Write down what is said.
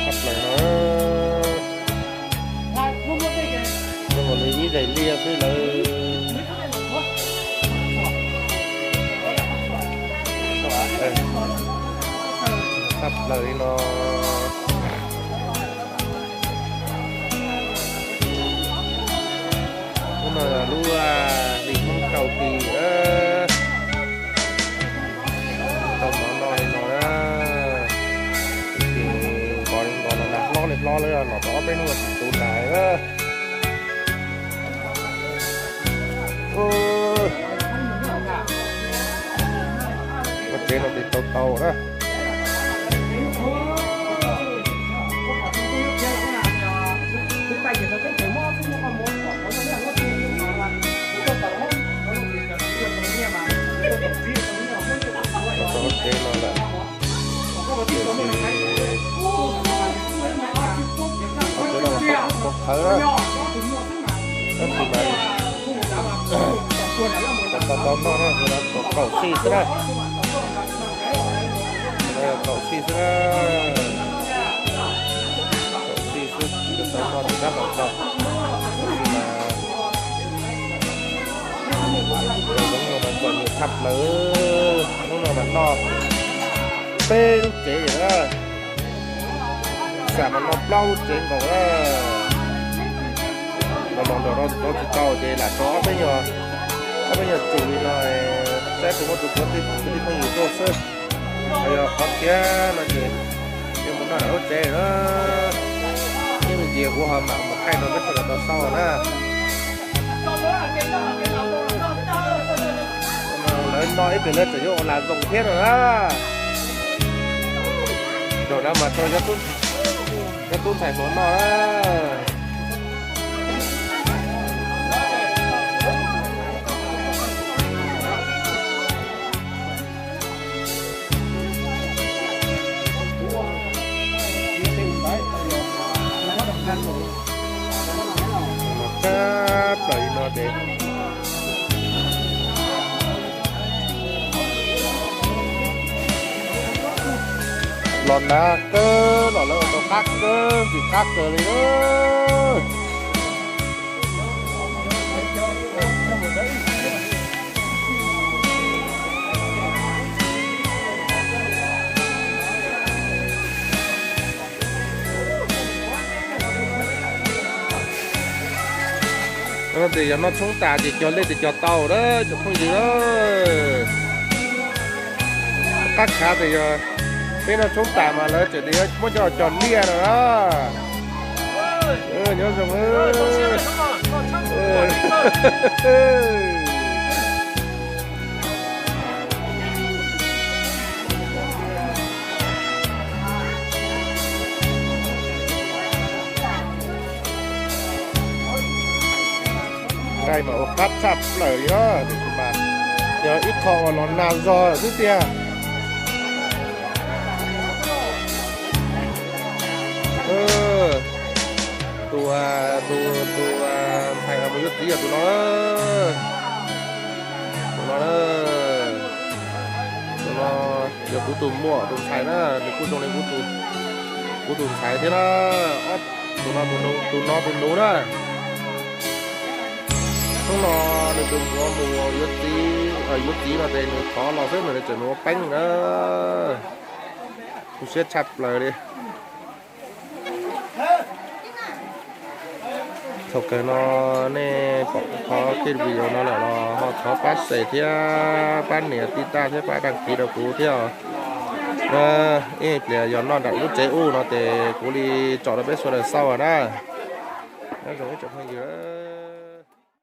Tshaj plaws no, zoo nkaus li ib daim liaj xwb lawm. Tshaj plaws li no. Lub no yog lub hlis Hmoob kaum hlis, tau mov noj li no na. Ces nkos li nkos no na, hlob li hlob, lawv los tau ob peb hnub tsis tu nas na. Koj tsev no tes tau tau na. Tau tsev no lawm. Tsev no mas qhov qhawv na. Tab sis mas tau tau noj na, kaum hlis xwb na. Kaum hlis xwb na. Kaum hlis xwb, tau noj rov qab los tau. Tab sis mas zoo no mas txom nyem tshaj plaws. Hnub no mas noj peb lub tsev na. Xam mas noj plaub lub tsev nkaus na. Los los nraum no tsis tau ces lam tso ob peb nyuag, ob peb nyuag tsum li no, saib puas muaj tus kwv tij phooj ywg tuaj xwb. Ho yog qhov tiav no ces yuav mus noj lawm lub tsev na. Ib me ntsis kuv ho mam mus thaij rau peb sawv daws tau xauj na. Lawv no ib pliag lawv tseem yuav ua las zoo thiab no na. Zaum no mas tau nyob tub ntxhais hluas noj na. Tshaj plaws li no ces los nag kawg los lawv tau qab kawg, ntxim qab kawg li. Tes yog noj tshoob tas ces cog liaj tes cog tau na cov phooj ywg. Qab khav tes yog peb noj tshoob tas mas lawv tseem muab coj cog liaj no na. Nyob zoo. Nqaij mas ua qab tshaj plaws li os, tiam sis mas yog ib qho uas los nag zog xwb tiag. Tus, tus, tus ntxhais mus yuav txiv yog tus no. Tus no, tus no yog kuv tus muam tus ntxhais na, nws kuj zoo li kuv tus ntxhais thiab na. Tus no, tus no tus nus na. Hnub no nws tus muam mus yuav txiv, yuav txiv no ces nws thov los xwb mas nws tseem mus ua peeb na. Tu siab tshaj plaws li. Thaum kawg no nej pom qhov clip video no lawm los ho thov pab share thiab pab nias tij taj thiab pab đăng ký rau kuv thiab. Ib pliag yog noj nram lub tsev ub no ces kuv li tso rau peb sawv daws xauj na. Nyob zoo ib tsoom phooj ywg.